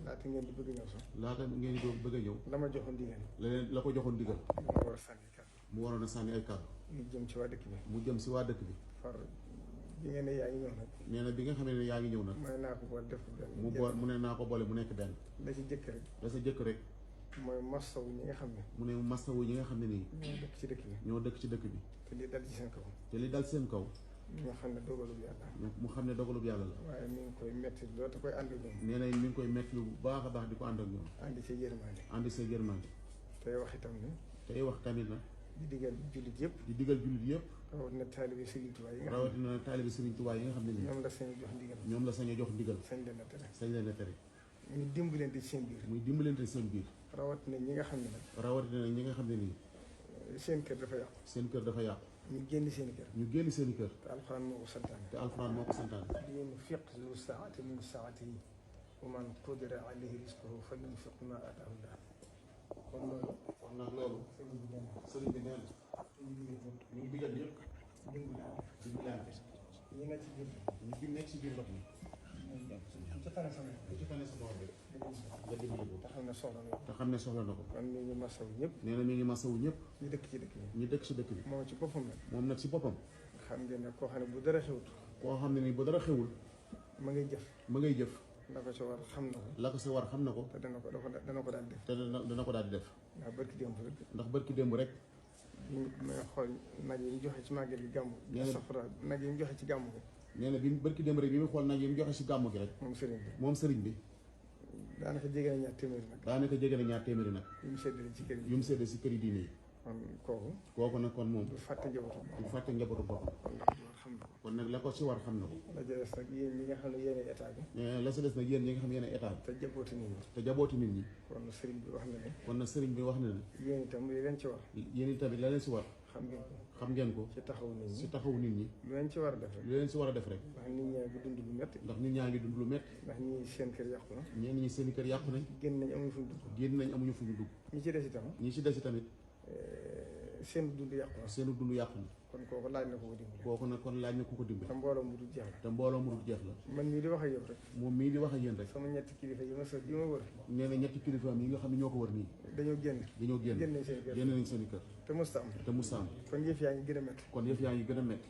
laata ngeen di bëgg a ñëw sax. laata ngeen di bëgg a ñëw. la ma joxoon ndigal. leneen la ko joxoon ndigal. mu war a sànni kàddu. mu waroon a sànni ay kàddu. mu jëm ci waa dëkk bi. mu jëm si waa dëkk bi. far bi ngeen ne yaa ngi ñëw nag. nee na bi nga xamee ne yaa ngi ñëw nag. mu ne naa ko boole def ko benn. mu ne naa ko boole mu nekk benn. la ci jëkk rek. la sa jëkk rek. mooy masawu ñi nga xam ne. mu ne masawu ñi nga xam ne nii. ñoo dëkk ci dëkk bi. ñoo dëkk ci dëkk bi. te li dal ci seen kaw. te li dal seen kaw. ñoo xam ne dogalub yàlla. mu xam ne dogalub yàlla la. waaye mi ngi koy metti loolu te koy ànd ak ñoom. nee na mi ngi koy metti lu bu baax a baax di ko ànd ak ñoom. ànd ci yërmande. ànd sa yërmande. tey wax itam ne. tey wax tamit na. di digal jullit yëpp. di digal jullit yëpp. rawatina taalibe Serigne Touba yi nga xam ne. rawatina taalibe Serigne Touba yi nga xam ne nii. ñoom la sañ a jox ndigal. ñoom la sañ a jox ndigal. sañ leen a tere. sañ leen a tere. muy dimbalante ci seen biir. muy dimbalante seen biir. rawatina ñi nga xam ne nag. rawatina ñi nga xam ne nii. seen kër dafa yàqu. seen kër dafa yàqu. ñu génn seen i kër. ñu génn seen i kër. te alxuraan moo ko santaane. te alxuraan moo ko santaane. liyunfiq zu saa'atin min saa'atihi wa man qudira alayhi rizquhu falyunfiq mimmaa aataahu llaah. kon loolu. kon nag loolu. sëriñ bi nee na. ñu digal ñëpp. dimbalante. ñi nekk ci biir. ñu nekk ci biir ndox mi. ci tane sama. ci tane sa bopp bi. nga dimbali ko. te xam ne soxla na ko. te xam ne soxla na ko. man mi ngi masawu ñëpp. nee na mi ngi masawu ñëpp. ñu dëkk ci dëkk bi. ñu dëkk ci dëkk bi. moom ci boppam nag. moom nag ci boppam. xam ngeen ne koo xam ne bu dara xewut. koo xam ne nii bu dara xewul. ma ngay jëf. ma ngay jëf. la ko ci war xam na ko. la ko si war xam na ko. te dana ko daal di def. te dana ko daal di def. ndax barki démb rek. ndax barki démb rek. ñu may xool nag yi ñu joxe ci màggal gi gàmmu. nee na safara nag yi ñu joxe ci gàmmu gi. nee na bi barki démb rek bi mu xool nag yi mu joxe si gàmmu gi rek. moom sëriñ bi. bi. daanaka jege na ñaar téeméeri nag. daanaka jege na ñaar téeméeri nag. yu mu séddale ci kër yi. yu mu séddale si kër yi diine yi. kon kooku. kooku nag kon moom. du fàtte njabootu boppam. du fàtte njabootu boppam. kon nag loolu xam na ko. kon nag la ko si war xam na ko. la ca des nag yéen ñi nga xam ne yéenay état bi. la si des nag yéen ñi nga xam yéen état bi. te jabooti nit ñi. te jabooti nit ñi. kon sëriñ bi wax na ne. kon nag sëriñ bi wax na ne. yéen itam li leen ci war. yéen tamit la leen si war. xam ngeen ko. xam ngeen ko. ci taxawu nit ñi. si taxawu nit ñi. lu leen ci war a def rek. lu leen si war a def rek. ndax nit ñaa ngi dund lu métti. ndax nit ñaa ngi dund lu métti. ndax ñii seen kër yàqu na. ñenn ñi seen i kër yàqu nañ. génn nañ amuñu fu ñu dugg. génn nañ amuñu fu ñu dugg. ñi ci des itam. ñi si des tamit. seen dund yàqu na. seen dund yàqu na. kon kooku laaj na ko ko dimbali. kooku nag kon laaj na ku ko dimbali. te mbooloo mu dul jeex la. te mbooloo mu dul jeex la. man mii di wax ak yow rek. moom mii di wax ak yéen rek. sama ñetti kilifa yi ma wër. nee na ñetti kilifaam yi nga xam ne ñoo ko wër nii. dañoo génn. dañoo génn génn nañ seen i kër. génn nañ seen i kër. te musta am. te musta am. kon yëf yaa ngi gën a métti. kon yëf yaa ngi gën a métti.